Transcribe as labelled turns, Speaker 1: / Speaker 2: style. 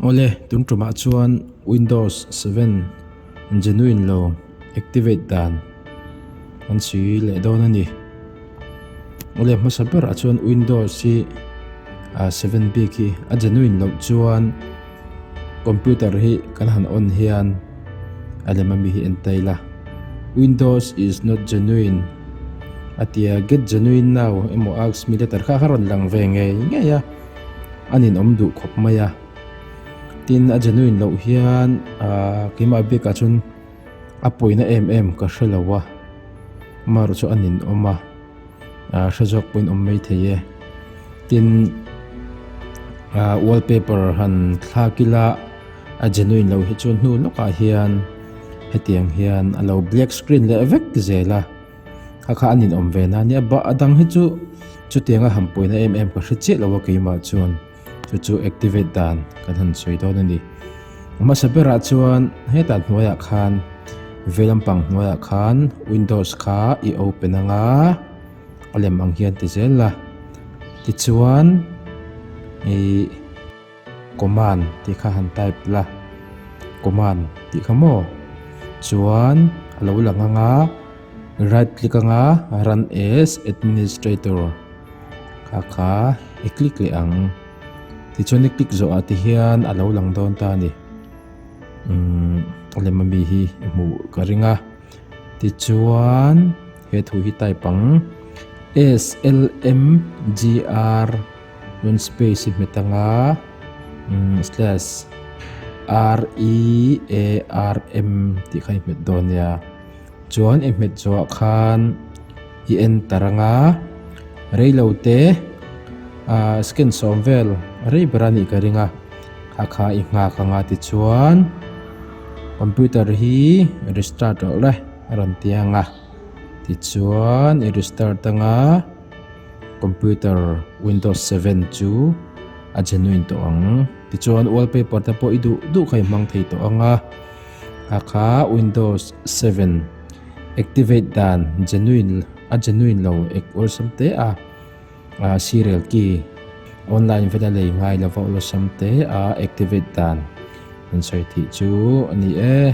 Speaker 1: Awle, tun tumah chuan Windows 7 genuine lo activate dan an sawi leh dawn a ni. Awle, hmasa berah chuan Windows hi 7 bik hi a genuine loh chuan computer hi kan han on hian a lem ami hi en ta ila. Windows is not genuine a tia get genuine now emaw ask me later kha kha rawn lang ve ngei ngei a. A ninawm duh khawp mai a, tin a genuine loh hian ahh keimah bikah chuan a pawina em em ka hre lo a, amaherawh chu a ninawm a, ahh hre zawk pawhin awm mai thei e. Tin ahh wallpaper han thlak ila a genuine loh hi chuan hnu lawkah hian hetiang hian a lo black screen leh vek zel a. Kha kha an inawm ve na nia a dang hi chu chutianga han pawina em em ka hre chiah lo a keimah chuan chu chu activate dan kan han sawi dawn a ni. A hmasa berah chuan hetah hnuaiah khan vei lampang hnuaiah khan windows kha i open anga a lem ang hian ti zel la tichuan ih. Command tih kha han type la, command tih kha maw chuan a lo lang ang a, right click ang a run as administrator kha kha i click leh ang tichuan i click zawh ah te hian a lo lang dawn ta a ni umm a lem ami hi i hmuh ka ring a tichuan he thu hi type ang slmgr. Chuan space hi hmet anga umm slash r e a r m tih kha i hmet dawn nia chuan i hmet zawhah khan i enter anga reilo te ah second sawm vel rei ber a nih ka ring a kha kha i nghak anga tichuan computer hi restart rawh le a rawn ti anga tichuan i restart anga. Computer Windows 7 chu a genuine tawh ang. Tichuan wallpaper te pawh i duh duh kha i hmang thei tawh ang a. A kha Windows 7 activate dan genuine a genuine lo ek awlsam te a a serial key online vela lei ngai lova awlsam te a activate dan an sawi theih chu a ni e.